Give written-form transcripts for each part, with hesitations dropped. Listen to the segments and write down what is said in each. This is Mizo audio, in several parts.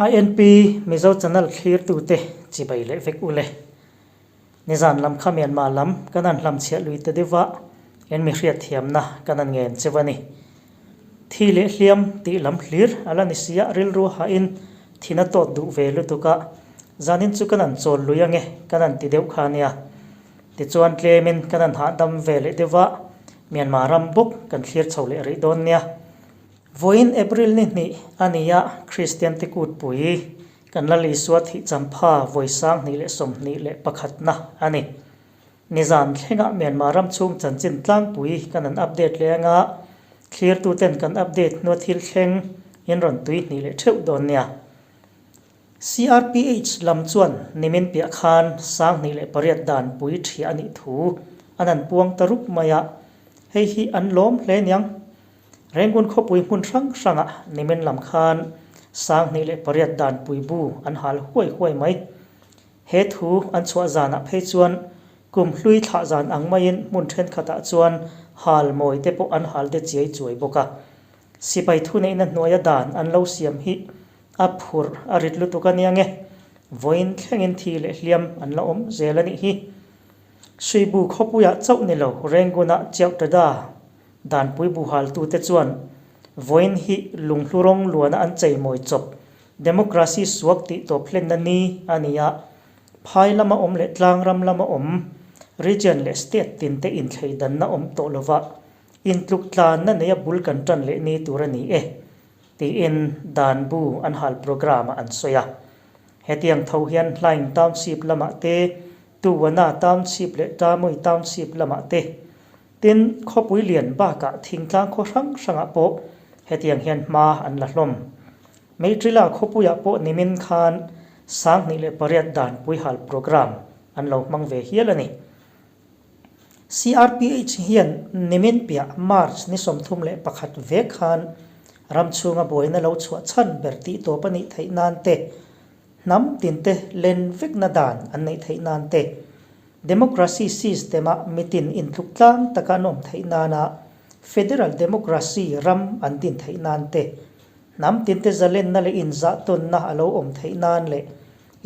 INP Mizo Channel thlirtute chibai leh vek ule. Nizan lam kha Myanmar lam kan han hlamchhiah lui ta deuh a, en mi hriatthiamna kan han ngen cheu a ni. Thi leh hliam tih lam hlir a la ni si a, rilru hahin thin a tawt duh ve lutuk a, zanin chu kan han chawl lui ange kan han ti deuh kha nia. Tichuan tlemin kan han hahdam ve leh deuh a, Myanmar ram bawk kan thlir chho leh rih dawn nia. Vawiin April ni hnih a ni a, Kristian te kutpui kan Lal Isua thih champha vawi 2021na a ni. Nizan thlengah Myanmar ram chhung chanchin tlangpui kan an update leh anga thlirtuten kan update hnua thil thleng in rawn tui hnih leh theuh dawn nia. CRPH lam chuan nimin piah khan 2008 dan pui thiah a nih thu an han puang ta rup mai a, hei hi an lawm hle niang. Rengun khawpui hmun hrang hrangah nimin lam khan 2008 dan pui bu an hal huai huai mai. He thu an chhuah zanah phei chuan kum hlui thlah zan ang maiin hmun thenkhatah chuan hal mawi te pawh an hal de chiai chuai bawk a. Sipai thuneihna hnuaia dan an lo siam hi a phurh a rit lutuk a nia nge, vawiin thlengin thi leh hliam an la awm zel a nih hi. Suibu khawpuiah chauh ni lo Rengunah Chiauhtada danpui buhaltute chuan vawiin hi lunghlu rawng luana an cheimawi chawp Democracy suak tih tawp hlenna ni a ni a, phai lama awm leh tlang ram lama awm region leh state tinte inthleidanna awm tawh lova intluk tlanna neia bul kan tan leh ni tur a ni e tiin dan bu an hal programme-ah an sawi a. Hetiang tho hian Hlaing Township lamah te, Tuwana Township leh Tamui Township lamah te, tin khawpui lian bakah thingtlang khaw hrang hrangah pawh hetiang hian hma an la hlawm. Meitrila khawpuiah pawh nimin khan 2008 dan puihal programme an lo hmang ve hial a ni. CRPH hian nimin piah March ni 31 vek khan ram chhunga buaina lo chhuah chhan ber tih tawp a nih theih nan te, hnam tinte len vekna dan an neih theih nan te, democracy system-a mitin intluk tlang taka an awm theih nana federal democracy ram an din theih nan te, hnam tinte zalenna leh inzahtawnna a lo awm theih nan leh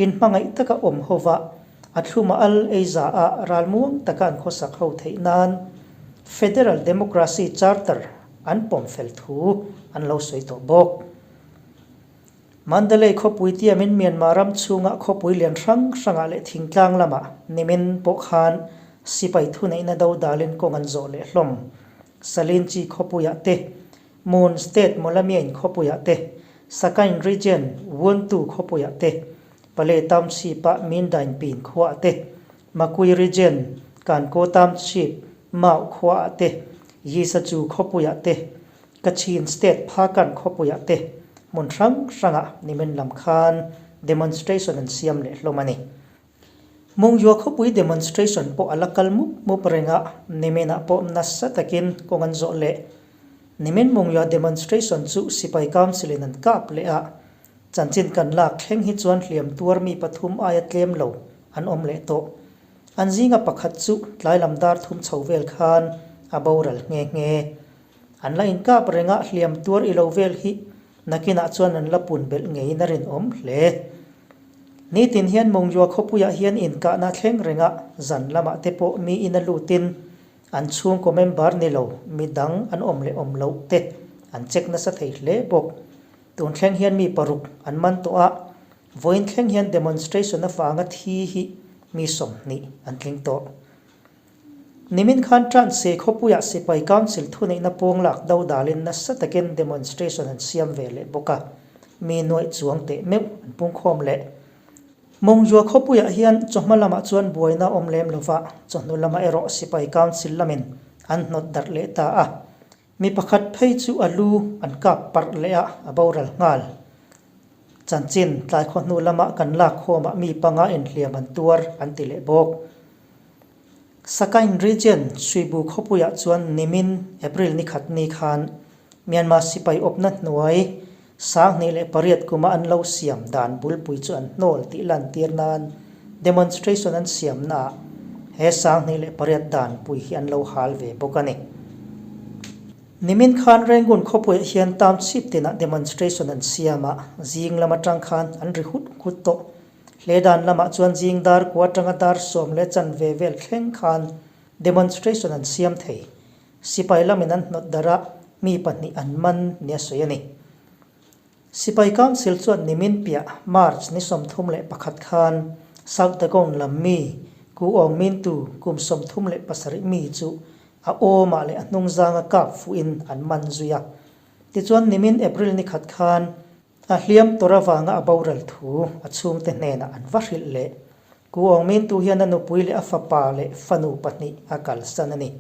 inhmangaih taka awm hova a thluma al ei za a ralmuang taka an khawsak ho theih nan Federal Democracy Charter an pawm fel thu an lo sawi tawh bawk. Mandalay khawpui tiamin Myanmar ram chhunga khawpui lian hrang hrangah leh thingtlang lamah nimin pawh khan sipai thuneihna do dalin kawng an zawh leh hlawm. Salinchi khawpuiah te Mon State Mawlamiain khawpuiah te, Sakain Region Wuntu khawpuiah te, Pale Township-a Mindain Pin khuaah te, Makui Region Kankaw Township Mau khuaah te, Yisachu khawpuiah te, Kachin State Phakan khawpuiah te hmun hrang hrangah nimin lam khan demonstration an siam leh hlawm a ni. Mungyua khawpui demonstration pawh a la kal mup mup reng a, niminah pawh nasa takin kawng an zawh leh. Nimin Mungyua demonstration chu sipai council in an kap leh a, chanchin kan lak thleng hi chuan hliam tuar mi pathum aia tlem lo an awm leh tawh. An zinga pakhat chu tlai lam dar thum chho vel khan a boral nghe nghe. An la inkap reng a, hliam tuar i lo vel hi nakinah chuan an la pun belh ngeiin a rinawm hle. Nitin hian Mungyua khawpuiah hian inkahna thleng renga zan lamah te pawh mi ina lutin an chhungkaw member ni lo mi dang an awm leh awm loh te an check nasa thei hle bawk. Tun thleng hian mi paruk an man tawh a, vawiin thleng hian demonstration avanga thi hi mi 20 an tling tawh. Nimin khan Transe khawpuiah sipai council thuneihna pawng lak do dalin nasa takin demonstration an siam ve leh bawk a, mi nuaih chuang teh meuh an pungkhawm leh. Mawngzua khawpuiah hian chawhma lamah chuan buaina awm lem lova, chawhnu lamah erawh sipai council lamin an hnawt darh leh ta a. Mi pakhat phei chu a lu an kap parh leh a, a boral nghal. Chanchin tlai khaw hnu lama kan lak khawmah mi panga inhliam an tuar an ti leh bawk. Sakain Region Suibu khawpuiah chuan nimin April ni khat ni khan Myanmar sipai awpna hnuai 2008 kuma an lo siam dan bulpui chu an hnawl tih lantir nan demonstration an siamnaah he 2008 dan pui hi an lo hal ve bawk a ni. Nimin khan Rangoon khawpuiah hian township tinah demonstration an siam a, zing lam atang khan an ri hut hut tawh. Hle dan lamah chuan zing dar kua atanga dar 10:15 vel thleng khan demonstration an siam thei. Sipai lamin an hnawt darh a, mi pahnih an man nia sawi a ni. Sipai Council chuan nimin piah March ni 31 khan South Dagon lam mi Ku Aung Min Tu kum 37 mi chu a awmah leh a hnungzanga kap fuhin an man zui a. Tichuan nimin April ni khat khan a hliam tawr avanga a boral thu a chhungte hnenah an va hrilh leh. Ku Aung Min Tu hian a nupui leh a fapa leh fanu pahnih a kalsan a ni.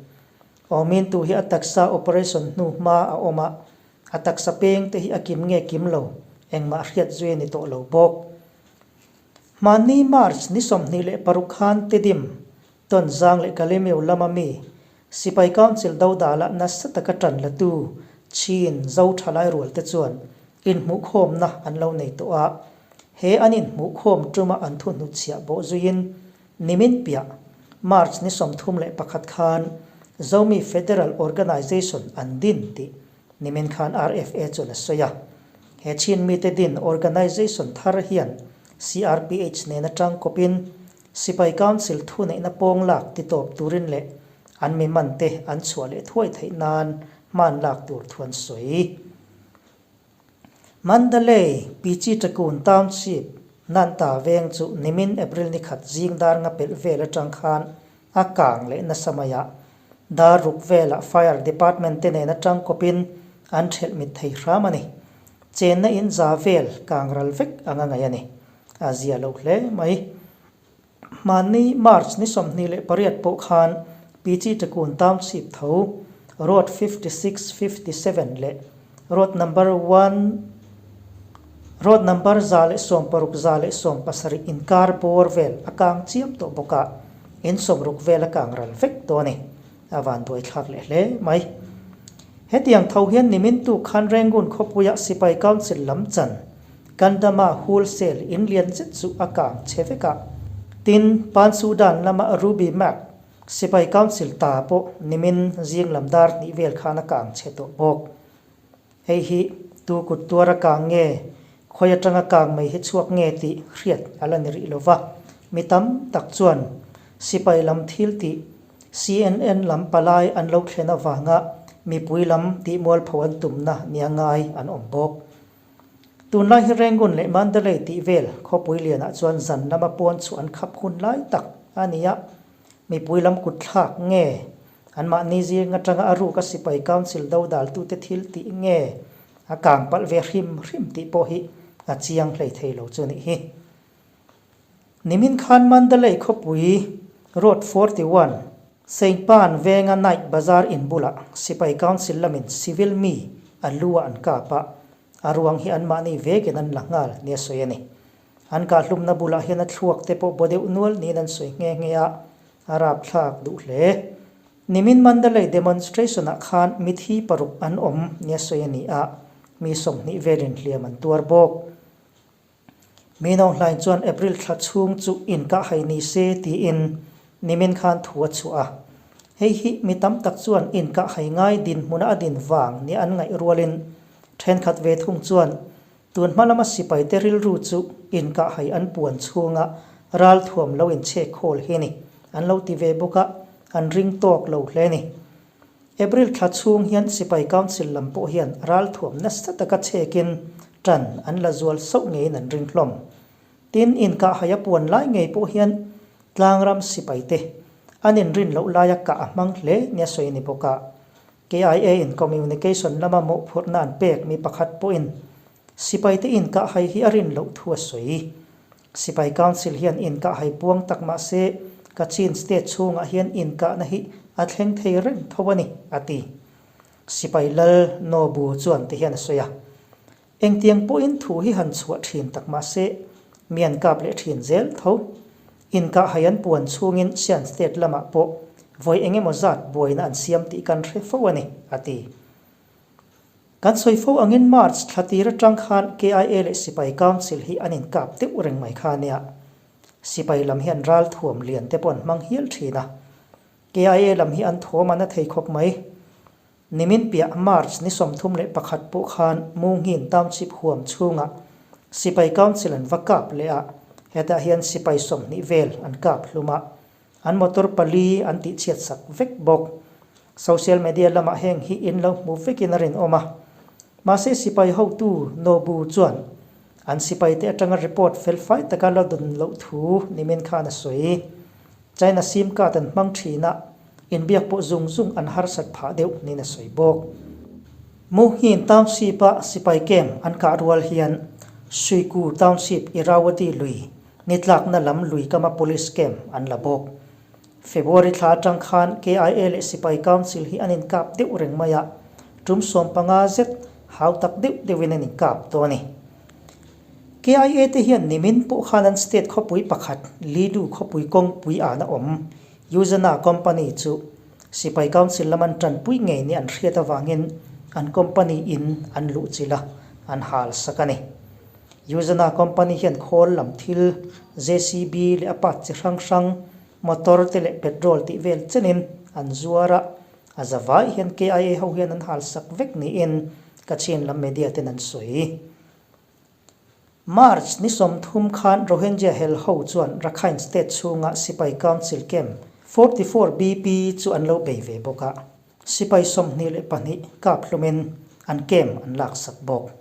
Aung Min Tu hi a taksa operation hnu hma a awm a, A taksa peng te hi a kim nge kim lo, engmah hriat zui a ni tawh lo bawk. Hmanni March ni 26 khan Tedim, Tonzang leh Kalemeu lama mi Sipai Council dodala nasa taka tan latu Chin Zo thalai rual te chuan inhmuhkhawmna an lo nei tawh a. He an inhmuhkhawm tuma an thuhnutchhiah bawh zuiin Nimin piah, March ni 31 khan Zomi Federal Organization an din tih nimin khan RFA chuan a sawi a. He Chin mite din organization thar hian CRPH nena tangkawpin Sipai Council thuneihna pawng lak titawp turin leh an mi mante an chhuah leh thuai theih nan hman lak tur thu an sawi. Mandalay, Pichitakun Township, Nanta veng chu nimin April ni khat zing dar nga pelh vel atang khan a kang leh nasa mai a. Dar ruk velah Fire Department te nen atang kawpin an thelh mit thei hram a ni. Chenna in za vel kang ral vek anga ngaih a ni. A zia lo hle mai. Hmanni March ni 28 pawh khan Pichitakun Township tho Road 56, 57 leh Road Number one Road Number 160 170 inkar bawr vel a kang chiam tawh bawk a, in sawmruk vel a kang ral vek tawh a ni. A vanduai thlak leh hle mai. Hetiang tho hian nimin tuk khan Rangoon khawpuia Sipai Council lam chan Kandama wholesale in lian zet chu a kang che vek a. Tin, Pansudan lama Ruby Mart Sipai Council ta pawh nimin zing lam dar hnih vel khan a kang che tawh bawk. Hei hi tu kut tuar a kang nge, khawi atanga kang mai hi chhuak nge tih hriat a la ni rih lo va. Mi tam tak chuan sipai lam thil tih CNN lam palai an lo thlen avanga mipui lam tih mualpho an tumna nia ngai an awm bawk. Tunlai hi Rangoon leh Mandalay tih vel khawpui lianah chuan zan lama pawn chhuah an khap hun lai tak a ni a. Mipui lam kut thlak nge? Anmahni zing atanga a ruk a sipai council dodaltute thil tih nge a kang palh ve hrim hrim tih pawh hi a chiang hlei thei lo chu nih hi. Nimin khan Mandalay khawpui Road 41, Saint Pan venga Night Bazaar in bulah sipai council lamin civil mi a lu ah an kap a, a ruang hi anmahni vekin an la nghal nia sawi a ni. An kahhlumna bulah hian a thluak te pawh baw deuh nual niin an sawi nghe nghe a, a rapthlak duh hle. Nimin Mandalay demonstration-ah khan mithi paruk an awm nia sawi a ni a, mi 20 velin hliam an tuar bawk. Mi Naunghlain chuan April thla chhung chu inkahhai ni se tiin nimin khan thu a chhuah a. Hei hi mi tam tak chuan inkahhai ngai dinhmuna a din vang nia an ngaih rualin thenkhat ve thung chuan Tun hma lama sipaite rilru chu inkahhai an puan chhunga ralthuam lo inchhek khawl hi ni an lo ti ve bawk a, an ring tawk lo hle ni. April thla chhung hian Sipai Council lam pawh hian ralthuam nasa taka chhekin tan an la zual sauh ngeiin an ring hlawm. Tin, inkahhai a puan lai ngei pawh hian tlangram sipaite an inrin loh laia kah a hmang hle nia sawi a ni bawk a. KIA in communication lama mawhphurhna an pek mi pakhat pawhin sipaite inkahhai hi a rin loh thu a sawi. Sipai Council hian inkahhai puang tak mah se Kachin state chhungah hian inkahna hi a thleng thei reng tho a ni, a ti. Sipai Lal Nobu chuan ti hian a sawi a. Engtiang pawhin thu hi han chhuah thin tak mah se mi an kap leh thin zel tho. Inkahhai an puan chhungin Shan State lamah pawh vawi eng emaw zat buaina an siam tih kan hre fo a ni, a ti. Kan sawi fo angin March thla tir atang khan KIA leh Sipai Council hi an inkap deuh reng mai kha nia. Sipai lam hian ralthuam lian te pawh an hmang hial thin a. KIA lam hi an thawm a na thei khawp mai. Nimin piah March ni 31 pawh khan Munghin Township huam chhungah Sipai Council an va kap leh a, hetah hian sipai 20 vel an kap hlum a, an motor pali an tihchhiat sak vek bawk. Social media lamah heng hi in lo hmu vekin a rinawm a. Mahse sipai hotu Nobu chuan an sipaite atanga report felfai taka la dawn loh thu nimin khan a sawi. China sim card an hmang thin a, inbiak pawh zung zung an harsat phah deuh niin a sawi bawk. Muhin Township-a sipai camp an kah rual hian Suiku Township Irrawaddy lui ni tlakna lam lui kama police camp an la bawk. February thla atang khan KIA leh sipai council hi an inkap deuh reng mai a, tum 15 zet hau tak deuh deuhin an inkap tawh a ni. KIA te hian nimin pawh khan an state khawpui pakhat Lidu khawpui kawngpui an a awm Yuzana company chu sipai council lam an tanpui ngei ni an hriat avangin an company in an luhchilh a, an hal sak a ni. Yuzana company hian khawl lam thil JCB leh a part chi hrang hrang, motor te leh petrol tih vel chenin an zuar a, a zavai hian KIA ho hian an hal sak vek niin Kachin lam media ten an sawi. March ni 30 khan Rohingya hel ho chuan Rakhine State chhunga sipai council camp 44 BP chu an lo bei ve bawk a, sipai 22 kap hlumin an camp an laksak bawk.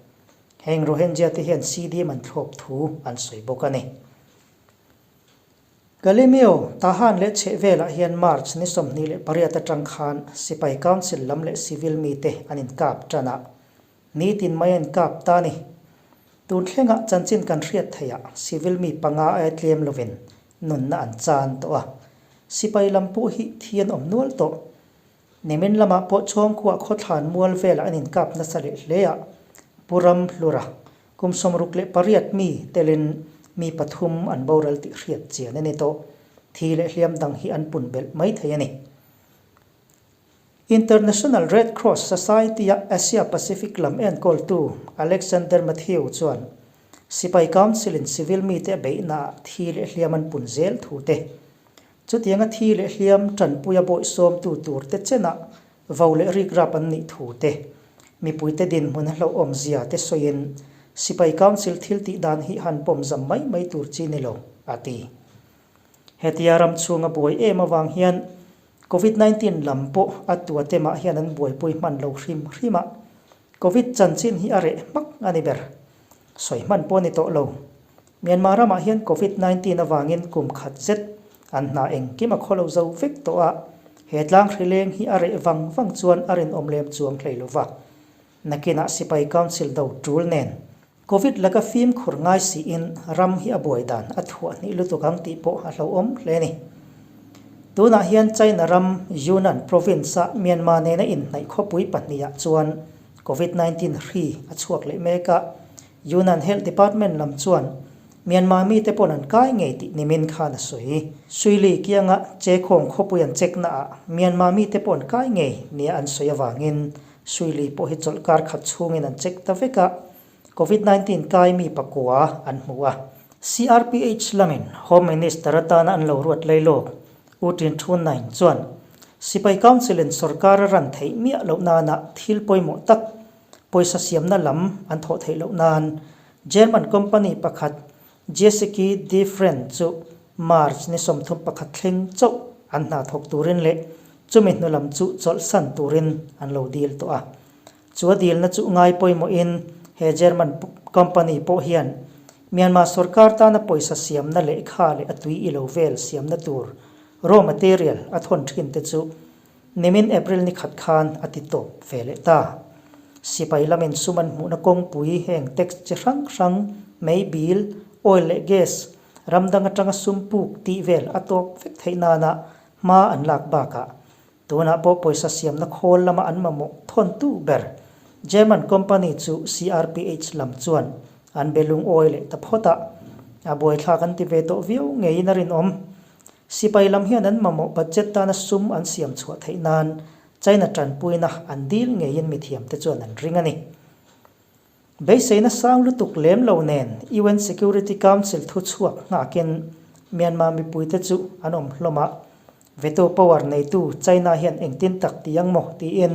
Heng Rohingya te hian CDM an thlawp thu an sawi bawk a ni. Kalemyo, Tahan leh chheh velah hian March ni 28 atang khan sipai council lam leh civil mite an inkap tan a, Nitin mai an kap ta a ni. Tun thlengah chanchin kan hriat theih ah civil mi panga aia tlem lovin nunna an chan tawh a. Sipai lam pawh hi thi an awm nual tawh. Nimin lamah pawh chhawngkhuah khawthlan mual velah an inkap nasa leh hle a, Pu Ram Hlura, kum 68 mi telin mi pathum an boral tih hriat chian a ni tawh. Thi leh hliam dang hi an pun belh mai thei a ni. International Red Cross Society-a Asia Pacific lam enkawltu Alexander Matthew chuan Sipai Council-in civil mite a beihnaah thi leh hliam an pun zel thu te, chutianga thi leh hliam tanpuia bawihsawmtu turte chenah vo leh rikrap an nih thu te, mipuite dinhmun a hlauhawmzia te sawiin Sipai Council thil tih dan hi han pawmzam mai mai tur chi ni lo, a ti. Hetia ram chhunga buai em avang hian Covid 19 lam pawh a tua te mah hian an buaipui hman lo hrim hrim a, Covid chanchin hi a reh hmak a ni ber. Sawi hman pawh a ni tawh lo. Myanmar ramah hian Covid 19 avangin kum khat zet an hna engkim a khaw lo zo vek tawh a, he tlang hrileng hi a reh vang vang chuan a rinawm lem chuang hlei lo va. Nakinah Sipai Council do tul nen Covid laka fimkhur ngai siin ram hi a buai dan a thuah hnih lutuk ang tih pawh a hlauhawm hle a ni. Tunah hian China ram Yunnan province-a Myanmar nena inhnaih khawpui pahnihah chuan Covid 19 hri a chhuak leh mek a, Yunnan Health Department lam chuan Myanmar mite pawn an kai ngei tih nimin khan a sawi. Suili kianga Chekhawng khawpui an check naah Myanmar mite pawh an kai ngei nia an sawi avangin Suili pawh hi chawlhkar khat chhungin an check ta vek a, Covid 19 kai mi pakua an hmu a. CRPH lamin Home Minister atana an lo ruat lei lawk U Tin Thu Naing chuan Sipai Council-in sorkar a ran theih miah loh nana thil pawimawh tak pawisa siamna lam an thawh theih loh nan German company pakhat Jessica Defren chu March ni 31 thleng chauh an hna thawk turin leh chumi hnu lam chu chawlhsan turin an lo dil tawh a. Chu a dilna chu ngai pawimawhin he German company pawh hian Myanmar sorkar tana pawisa siamna lehkha leh a tui ilo vel siamna tur raw material a thawn thin te chu nimin April ni khat khan a ti tawp ve leh ta. Sipai lamin sum an hmuhna kawngpui heng tax chi hrang hrang, mei bil, oil leh gas, ram dang atanga sum puk tih vel a tawp vek theih nana hma an lak bakah Tunah pawh pawisa siamna khawl lama an mamawh thawntu ber German company chu CRPH lam chuan an be lungawi leh ta phawt a, a buaithlak an ti ve tawh viau ngeiin a rinawm. Sipai lam hian an mamawh budget tana sum an siam chhuah theih nan China tanpuina an dil ngeiin mithiamte chuan an ring a ni. Beiseina sang lutuk lem lo nen UN Security Council thu chhuak nghakin Myanmar mipuite chu an awm hlawm a, veto power neitu China hian engtin tak ti ang maw tiin.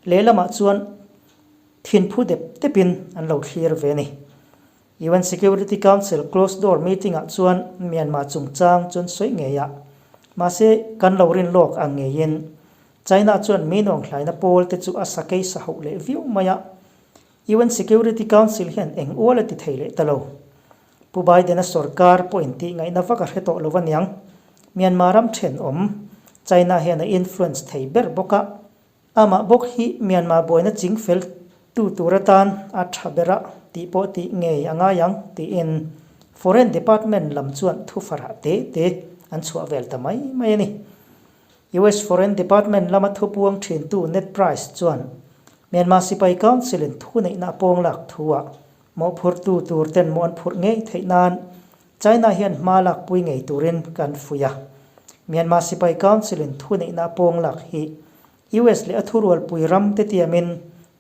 Lehlamah chuan thinphu dep depin an lo thlir ve a ni. UN Security Council closed door meeting ah chuan Myanmar chungchang chu an sawi ngei a, mahse kan lo rin lawk ang ngeiin China chuan mi nuanghlaina pawl te chu a sakei sa hauh leh viau mai a, UN Security Council hian eng ual a ti thei leh ta lo. Pu Biden-a sorkar pawh intih ngaihna vak a hre tawh lo aniang. Myanmar ram thenawm China hian a influence thei ber bawk a, Amah bawk hi Myanmar buaina ching fel tu tur atan a tha ber a tih pawh tih ngei a ngai ang tiin Foreign Department lam chuan thu farah te te an chhuah vel ta mai mai a ni. US Foreign Department lama thupuang thintu Ned Price chuan Myanmar Sipai Council-in thuneihna a pawng lak thu-ah mawhphurtu tur ten mawh an phurh ngei theih nan China hian hma lakpui ngei turin kan fuih a. Myanmar Sipai Council-in thuneihna a pawng lak hi US leh a thurualpui ram te tiamin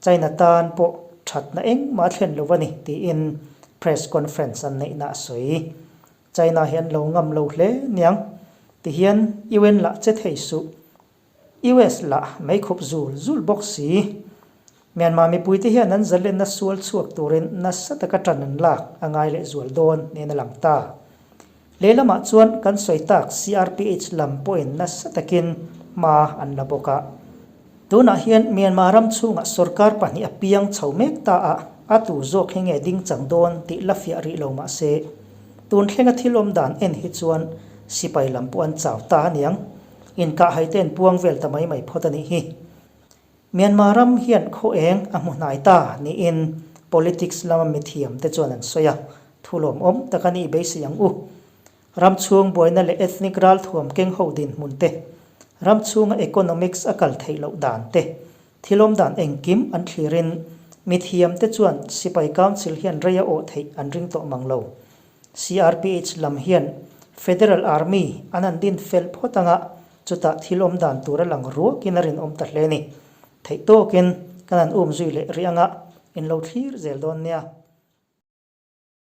China tan pawh thatna engmah a thlen lo a ni tiin press conference an neihna a sawi. China hi an lo ngam lo hle niang tihian UN lah che thei suh. US lah mei khup zul zul bawk si. Myanmar mipuite hian an zalenna sual chhuak turin nasa taka tan an lak a ngai leh zual dawn niin a lang ta. Lehlamah chuan kan sawi tak CRPH lam pawhin nasa takin hma an la bawk a. Tunah hian Myanmar ram chhungah sorkar pahnih a piang chho mek ta a, a tu zawk hi nge ding chang dawn tih la fiah rih lo mah se, tun thlenga thil awm dan en hi chuan sipai lam pawh an chau ta aniang. Inkah haite an puang vel ta mai mai phawt a nih hi. Myanmar ram hian khaw eng a hmu hnai ta niin politics lama mithiam te chuan an sawi a, thu lawmawm tak a nih beisei ang u. Ram chhung buaina leh ethnic ralthuam keng ho dinhmun te, ram chhunga economics a kal theih loh dan te, thilawm dan engkim an thlirin mithiam te chuan sipai council hian rei a awh theih an ring tawh mang lo. CRPH lam hian Federal Army an han din fel phawt anga chutah thil awm dan tur a lang ruakin a rinawm ta hle a ni. Theih tawkin kan han um zui leh rih anga in lo thlir zel dawn nia.